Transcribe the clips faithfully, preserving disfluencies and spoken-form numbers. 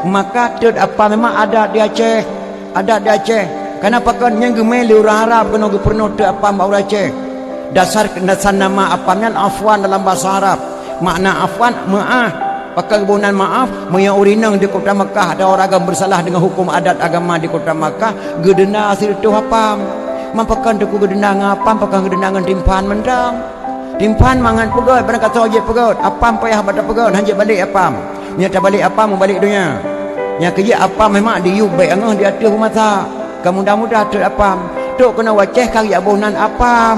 Maka teut apam memang adat di Aceh. Adat di Aceh. Karena pakon nyang geumé lé ureuëng Arab keunoe geupeurunoe teut apam bak ureuëng Aceh. Dasar, dasar nama apam nyan afwan dalam bahasa Arab. Makna afwan, meuáh. Pakon geuboh nan maaf, meunyoe ureuëng inong di kota Makkah ada orang agam bersalah dengan hukum adat agama di kota Makkah, geudeunda sireutôh apam. Man pakon teungku geudeunda ngon apam, pakon geudeunda ngon timphan mantong. Timphan mangat peugöt, barang kata jeuet peugöt, apam payah bak tapeugöt, han jeuet balek apam. Meunyoe tabalek apam, mubalek donya. Nyang keujeuet apam memang diyueb bèk angoh di ateueh peumasak. Ka mudah-mudah teut apam. Trok keunoe u Aceh ka geujak boh nan apam.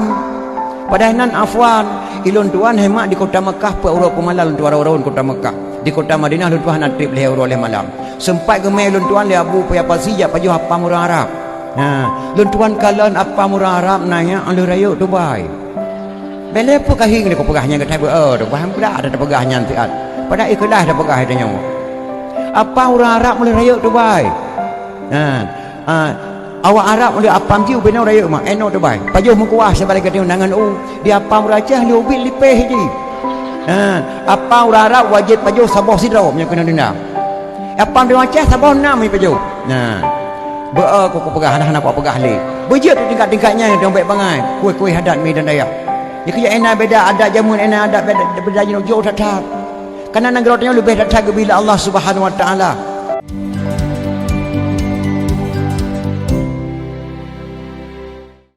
Padahai nan afwan. Ilôn tuan hemat di kota Mekah peuet uroe peumalam lôn tuan rawon-rawon kota Mekah. Di kota Madinah lôn tuan hana trép lhèe uroe lhèe malam. Sempat geumè lôn tuan lé Abu Paya Pasi jak pajoh apam ureueng Arab. Nah, lôn tuan kalon apam ureueng Arab nyan lheueh rayeuk tubai. Bèk lé peue kahieng lé kupeugah nyan keutai beu, oh, tubai han peugah ada tapeugah nyan siat. Padahai ikhlas tapeugah itu nyoe. Apam ureueng Arab lheueh rayeuk tubai. Nah, ah, awak Arab lé apam ji ubé noe rayeuk mak, eh, noe tubai. Pajoh meukuah sabalai geutanyoe nangan u, di apam ureueng Aceh lé ubit lipéh ji. Nah, apam ureueng Arab wajéb pajoh saboh sidroe meunyoe keuneuk dendam. Apam di Aceh saboh nam jipajoh. Nah, beu, eh, ku kupeugah, hana, hana kupeugah lé. Beujeuet tingkat-tingkat nyan nyang bèk bangai, kueh-kueh adat mi dan dayah. Nyan keuh ina beda adat jameun, ina adat beda, beda jinoe jôh that-that. Karena nanggroe tanyoe leubeh that-that geubri lé Allah Subhanahu wa Taala.